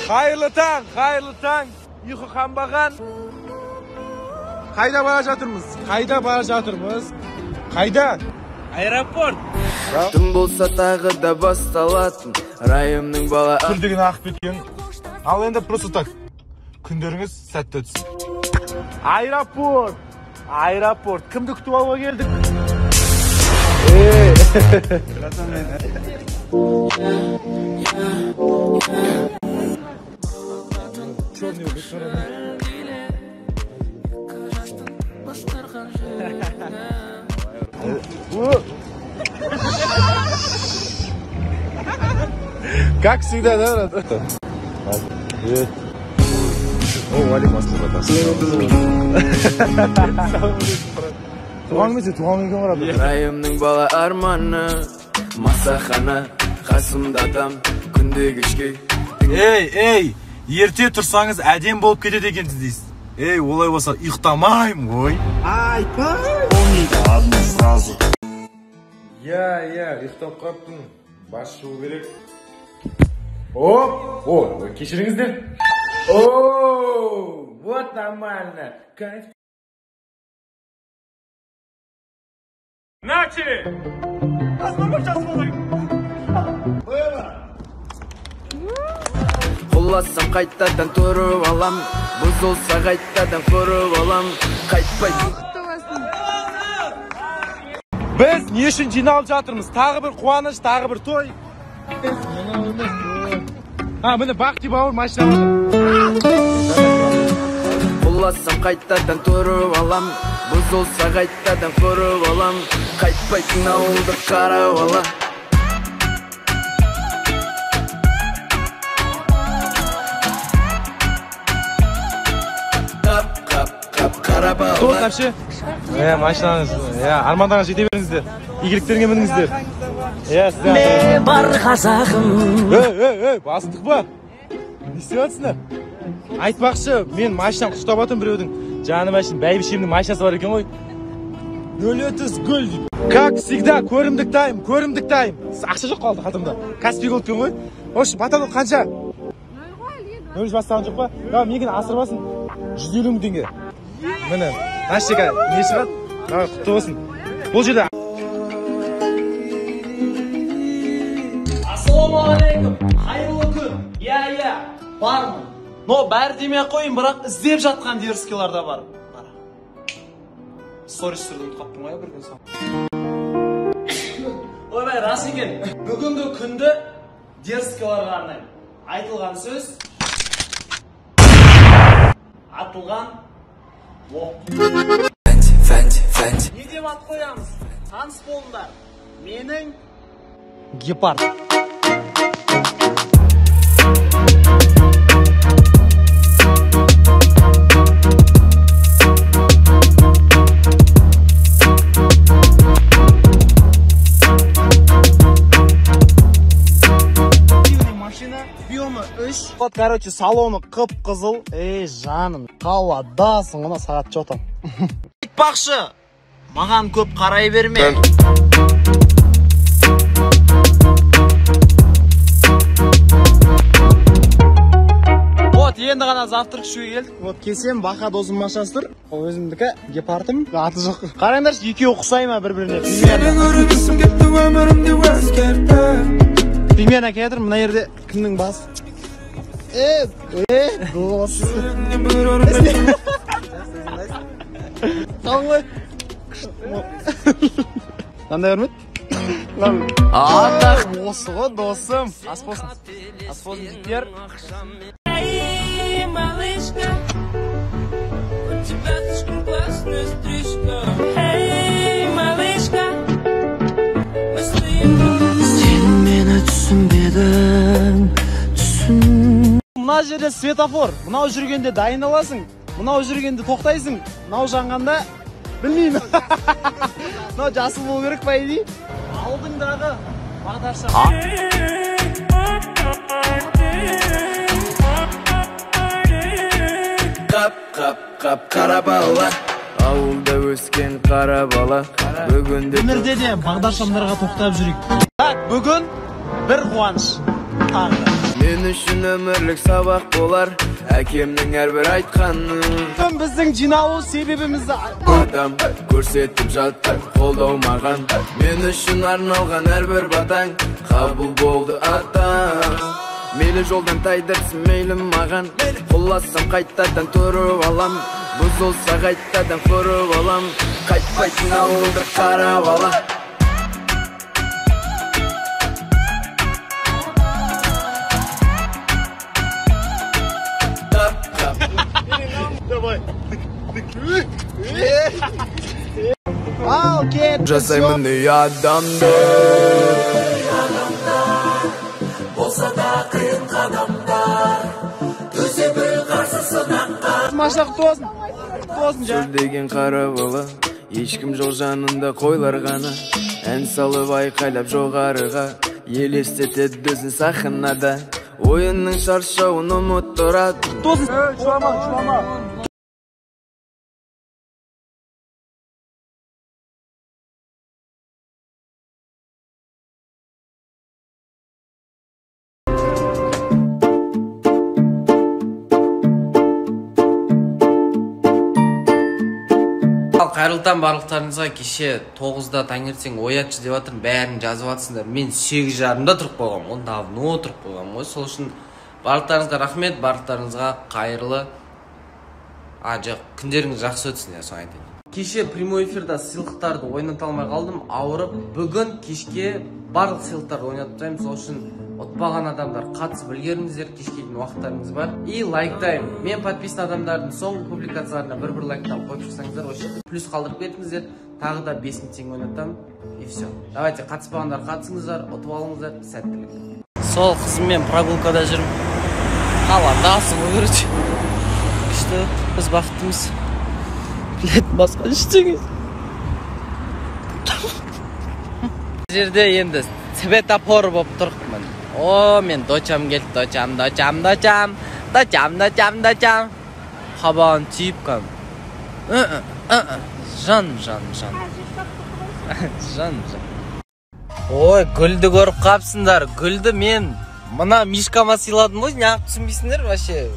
Қайырлы таң, қайырлы таң. Ұйқы қанбаған. Қайда бара жатырмыз? Қайда бара жатырмыз? Қайда? Аэропорт. Түн болса тағы да басталатын райымның бала. Күл деген ағып кеткен. Ал енді просто так. Күндеріңіз сәтті өтсін. Аэропорт. Аэропорт. Кімді күтіп алуға келдік? Ей. Как всегда, да, брат? Привет. О, Валик, брат. Туған күн, туған күнге барады. Райымның бала арманы, масахана, қасымда адам, күнде кешке. Ей, ей, ерте тұрсаңыз әдем болып кетеді екенсіз дейсіз. Ей, олай болса ұйықтамаймын ғой. Айпай. Одну фразу. Иә, иә, ұйықтап қалыптым. Бас жуу керек. Оп, о, кешіріңіздер. О, вот нормально. Кайф. Начали! Құласам қайтадан тұрып алам, бұзылса қайтадан құрып алам, қайтпай. Біз не үшін жиналып жатырмыз? Тағы бір қуаныш, тағы бір той. А, міне Бақти бауыр машина алды. Құласам қайтадан тұрып алам, бұзылса қайтадан құрып алам, қайтпайтын ауылды қара бала. Қап, қап, қап, қара бала. Тоқ, әпше. Машинаңыз, армандарыңыз жете беріңіздер. Игіліктеріңе мініңіздер. Ме бар қазағым. Ей, ей, ей, бастық па? Не істеп жатсыңдар? Айтпақшы, мен машинаны құштап жатырмын біреудің. Жаным әшін, бәйбішемнің машинасы бар екен ғой. 0.30 гүл дейді. Как всегда, көрімдік тайм, көрімдік тайм. Ақша жоқ қалды қалтамда. Каспий голдпен ғой. Осы потолок қанша? 0,3 бастаған жоқ па? Давай, менікін асырып алсын. 150 мың теңге. Міне, Настика, не шығады? Давай, құтты болсын. Бұл жерде Ассалаумағалейкум, қайырлы күн. Иә, иә, бармын. Но бәрі демей ақ қойын, бірақ іздеп жатқан дерзкийлар да бар. Сторис түсіруді ұмытып қалыппын ғой бір күн соң. Ойбай, рас екен. Бүгінгі күнді дерзкийларға арнаймын. Айтылған сөз, атылған оқ. Не деп ат қоямыз? Таныс болыңдар. Менің гепард. Вот, короче, салоны қып-қызыл. Ей, жаным, қаладасың, мына сағат жотам. Айтпақшы, маған көп қарай берме. Вот, енді ғана завтрак ішуге келдік. Вот, келсем, Баха досым машинасы тұр. Ол өзімдікі, гепардым, аты жоқ. Қараңдаршы, екеуі ұқсай ма бір-біріне? Сенің өргісім кетті, өмірімді өзгертті. Примерно келе жатыр, мына жерде кімнің басы? Дос. Қалың ғой. Қандай өрмет? Атақ осы ғой, досым. Ас болсын. Ас болсын, жігіттер. Эй, малышка, у тебя слишком классная стрижка. Эй, малышка, мы стоим. Сен мені түсінбедің, түсін. Мына жерде светофор. Мынау жүргенде дайындаласың, мынау жүргенде тоқтайсың, мынау жанғанда білмеймін. Мынау жасыл болу керек по идее. Алдыңдағы бағдаршам. Қап, қап, қап, қара бала. Ауылда өскен қара бала. Бүгінде өмірде де бағдаршамдарға тоқтап жүрейік. Так, бүгін бір қуаныш тағы да. Мен үшін өмірлік сабақ болар әкемнің әрбір айтқаны. Біздің жиналу себебімізді адам көрсетіп жатыр қолдау маған. Мен үшін арналған әрбір батаң қабыл болды атам. Мейлі жолдан тайдырсын, мейлі маған. Құласам қайтадан тұрып алам, бұзылса қайтадан құрып алам. Қайтпайтын ауылды қара бала. Давай. Ал кет. Жасаймын үй адамды. Болса да қиын қадамдар, төзе біл қарсы сынаққа. Машина құтты болсын. Құтты болсын, жа. Шөлдеген қара бала, ешкім жоқ жанында қойлар ғана. Ән салып айқайлап жоғарыға, елестетеді өзін сахнада. Ойынның шаршауын ұмыттырады. Құтты болсын. Жылама, жылама. Ал қайырлы таң барлықтарыңызға. Кеше 9-да таңертең оятшы деп жатырмын, бәрін жазып жатсыңдар. Мен 8:30-да тұрып қойғанмын ғой, давно тұрып қойғанмын ғой. Сол үшін барлықтарыңызға рахмет, барлықтарыңызға қайырлы, жоқ, күндеріңіз жақсы өтсін, соны айтайын. Кеше прямой эфирда сыйлықтарды ойната алмай қалдым, ауырып. Бүгін кешке барлық сыйлықтарды ойнатып тастаймын. Сол үшін ұтпаған адамдар қатысып үлгеріңіздер, кешке дейін уақыттарыңыз бар. И лайктайм. Мен подписан адамдардың соңғы публикацияларына бір-бір лайктан қойып шықсаңыздар, осы жерде плюс қалдырып кетіңіздер. Тағы да 5000 теңге ойнатамын. И все. Давайте, қатыспағандар қатысыңыздар, ұтып алыңыздар, сәттілік. Сол қызыммен прогулкада жүрмін. Қаладасың ғой, короче. Күшті, біз бақыттымыз. Білетін басқа ештеңе. Бұл жерде енді светофор болып тұрмын. О, мен дочам келді, дочам, дочам, дочам, дочам, дочам, дочам. Қабағын түйіп кәдімгі. Жан, жан, жан. Жан, жан. Ой, гүлді көріп қапсыңдар. Гүлді мен мына мишкама сыйладым ғой, неғып түсінбейсіңдер вообще.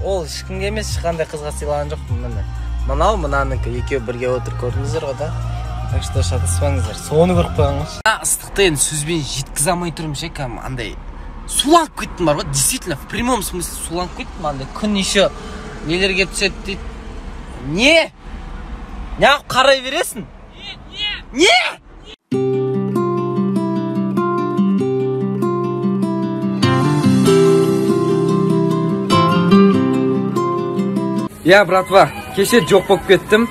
Ол ешкімге емес, ешқандай қызға сыйлаған жоқпын міне. Мынау мынанікі, екеуі бірге отыр, көрдіңіздер ғой да. Так что шатаспаңыздар, соны көріп қойған ғой. Ыстықты енді сөзбен жеткізе алмай тұрмын ше, кәдімгі андай суланып кеттім бар ғой, действительно в прямом смысле суланып кеттім. Андай күн еще нелер келіп түседі дейді. Не? Неғып қарай бересің? Не? Я, братва, кеше жоқ болып кеттім.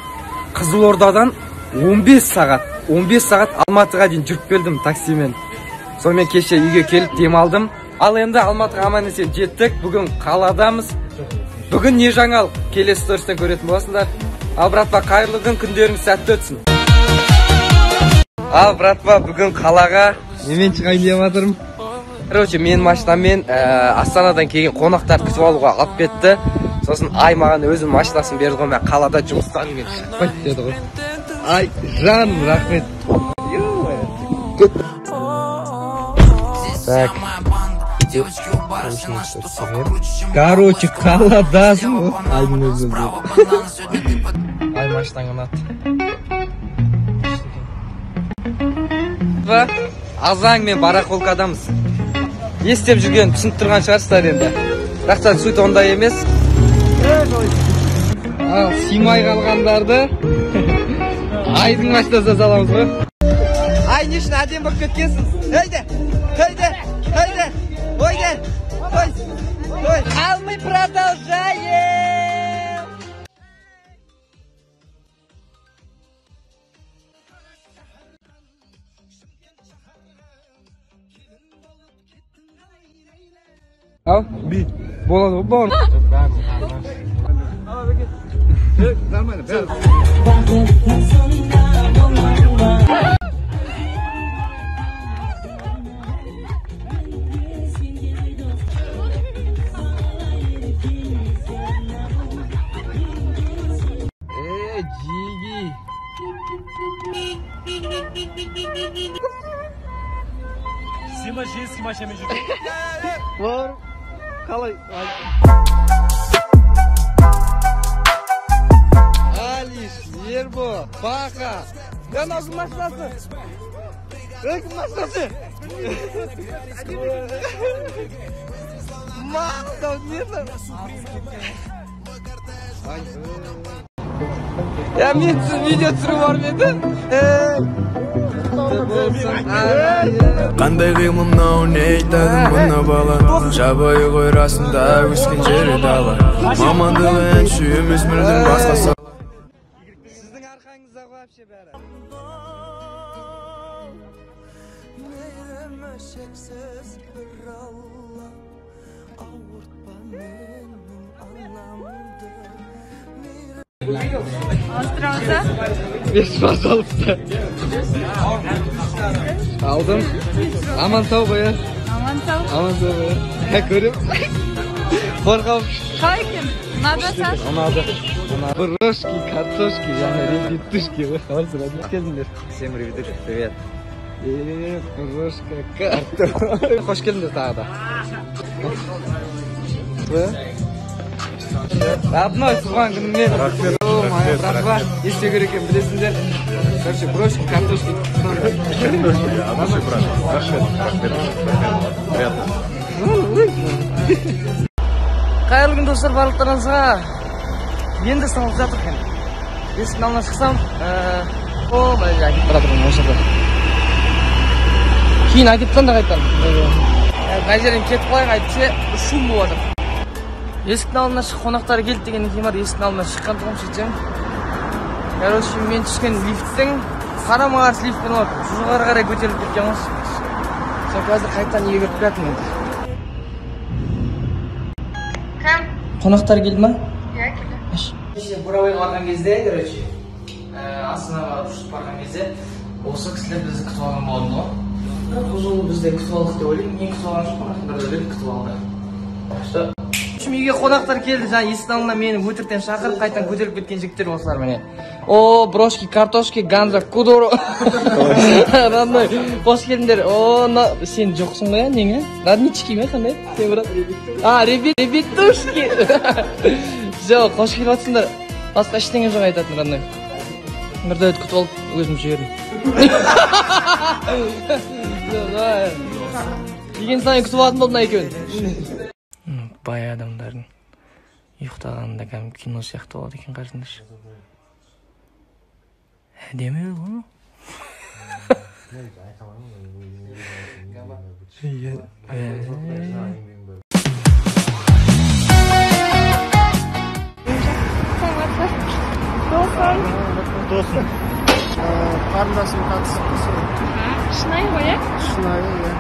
Қызылордадан 15 сағат, 15 сағат Алматыға дейін жүріп келдім таксимен. Сонымен кеше үйге келіп демалдым. Ал енді Алматыға аман есен жеттік. Бүгін қаладамыз. Бүгін не жаңалық? Келесі стористен көретін боласыңдар. Ал, братва, қайырлы күн, күндеріңіз сәтті өтсін. Ал, братва, бүгін қалаға немен шығайын деп жатырмын. Короче, менің машинаммен Астанадан келген қонақтарды күтіп алуға алып кетті. Сосын Ай маған өзінің машинасын берді ғой, мен қалада жұмыстан келіп шықпайды деді ғой. Ай, жаным, рахмет. Так. Короче, қаладасың ғой. Айдың өзі. Ай, машинаң ұнады. Азаң мен барахолкадамыз. Не істеп жүргенін түсініп тұрған шығарсыздар енді. Бірақ та суть ондай емес. Ал, сыймай қалғандарды Айдың машинасына саламыз ғой. Ай, не үшін әдемі болып кеткенсің? Haydi, haydi, haydi, ойды, ой, ой. Ал мы продолжаем. Ал, би, болады ғой, бауырым. Нормально, бәрі. Жиги. Сима женский машинамен жүрді. Бауырым. Қалай? Алиш, Ербо, Бақа. Мынау кім машинасы? Кім машинасы? Мынау не? Я мен видео түсіру бар ма еді? Қандай қимыл мынау, не айтады мына бала? Жабайы ғой расында, өскен жері дала. Мамандығы әнші емес, мүлдем басқа сала. Сіздің арқаңызда ғой вообще бәрі. Мейірімі шексіз бір Алла, ауыртпа менің анамды. Берші, пожалуйста. Алдым. Аман сау ғой, иә? Аман сау. Аман сау ғой, иә? Көрем. Қорқам. Қалай екен? Ұнады саған? Ұнады. Брошки, картошки, және ребятушки ғой. Қалайсың, родной? Келдіңдер. Всем ребятушки, привет. Брошка, картошка. Қош келдіңдер тағы да. Родной, туған күнімен. Рахмет, рахмет, братва, не істеу керек екенін білесіңдер. Короче, брошки, картошки. Картошки, брат. Рахмет, рахмет, рахмет. Приятно. Қайырлы күн, достар, барлықтарыңызға. Енді салып жатыр екен. Есіктің алдына шықсам, о, мына жерге әкетіп бара жатырмын осы жерде. Кейін әкетіп тастаңдар қайтадан. Мына жерден кетіп қалайық, әйтпесе шум болып жатыр. Есіктің алдына шық, қонақтар келді дегеннен кейін бар, есіктің алдына шыққан тұғым сөйтсем. Короче, мен түскен лифттің қарама-қарсы лифтпен олар жоғары қарай көтеріліп кеткен ғой. Сол қазір қайтадан үйге кіріп келатырмын енді. Кім? Қонақтар келді ма? Иә, келді. Кеше Бурабайға барған кезде, короче, Астанаға ұшып барған кезде осы кісілер бізді күтіп алған болатын ғой. Бірақ бұл жолы біз де күтіп алдық деп ойлаймын. Мен күтіп алған жоқпын, бірақ Нұрдәулет күтіп алды. Так что үйге қонақтар келді, жаңа есіктің алдына мені өтіріктен шақырып, қайтадан көтеріліп кеткен жігіттер осылар міне. О, брошки, картошки, ганза, кудоро. Родной, қош келдіңдер. О, сен жоқсың ғой, нең, роднички ме қандай? Сен брат? А, ребятушки. Все, қош келіп жатсыңдар. Басқа ештеңе жоқ айтатын, родной. Нұрдәулет күтіп алып, өзім жібердім. Деген сайын күтіп алатын болды мына екеуін. Бай адамдардың ұйықтағанында кәдімгі кино сияқты болады екен, қарасаңдаршы. Әдемі ғой. Досым. Қарындасым қатысып. Шынайы ғой, иә? Шынайы, иә.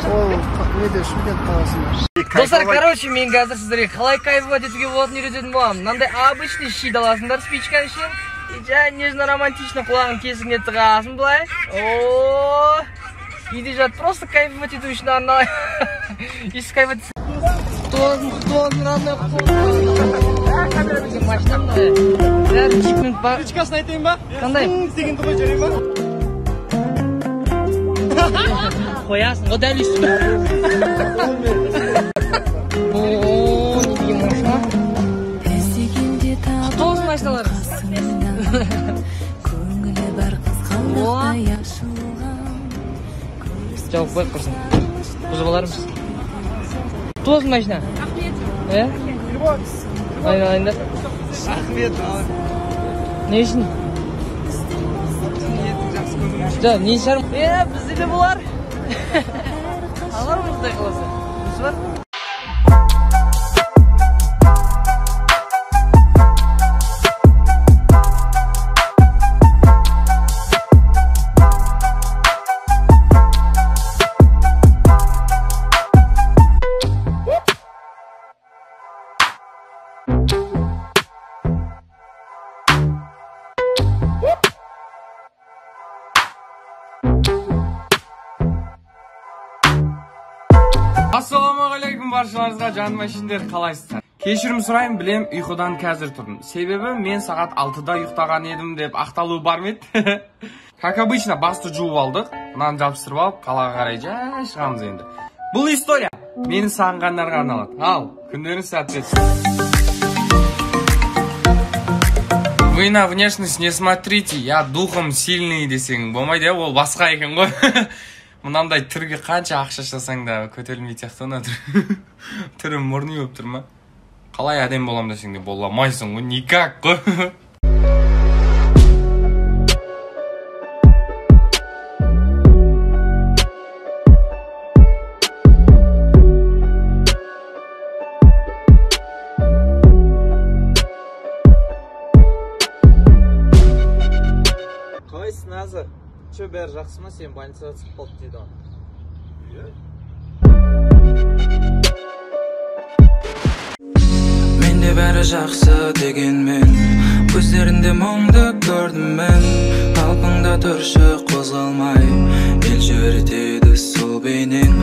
Ол неде, Шымкент қаласында. Достар, короче, мен қазір сіздерге қалай кайфовать етуге болатынын үйрететін боламын. Мынандай обычный щит аласыңдар, спичканың ішінен. И жай нежно романтично құлағың тесігіне тығасың былай. О, үйде жатып просто кайфовать ету үшін арналай. Еш кайфовать. Құтты болсын, құтты болсын, родной, құтты болсын. Камера бізге машинамда. Бәрі джипмен бар. Спичкасын айтайын ба? Қандай? Дегенді қой, жарай ма? Қоясың ғой дәл үстіне. О, не деген машина. Құтты болсын машиналар. Жауып қойып құрсын. Бұзып алармыз. Құтты болсын машина. Рахмет. Е? Айналайындар. Рахмет. Не үшін? Жоқ, не шығар? Е, бізде де болар. Алармыз құдай қаласа. Несі бар? Ассалаумағалейкум баршаларыңызға, жаным әшіндер, қалайсыздар? Кешірім сұраймын, білем, ұйқыдан қазір тұрдым. Себебі мен сағат 6-да ұйықтаған едім деп ақталу бар ма еді? Как обычно, басты жуып алдық, мынаны жабыстырып алып, қалаға қарай жай шығамыз енді. Бұл история мені сағынғандарға арналады. Ал, күндеріңіз сәтті өтсін. Вы на внешность не смотрите, я духом сильный десең болмайды, иә, ол басқа екен ғой. Мынандай түрге қанша ақша жасасаң да көтерілмейтін сияқты мына түр. Түрі мұрны болып тұр ма? Қалай әдемі болам десең де бола алмайсың ғой, никак қой. Қалайсың, Назар? Че, бәрі жақсы ма? Сен больницаға түсіп қалды дейді ғой. Менде бәрі жақсы дегенмен, көздерінде мұңды көрдім мен. Қалпыңда тұршы қозғалмай, елжіретеді сол бейнең.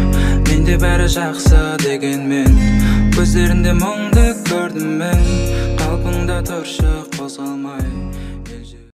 Менде бәрі жақсы дегенмен, көздерінде мұңды көрдім мен. Қалпыңда тұршы қозғалмай.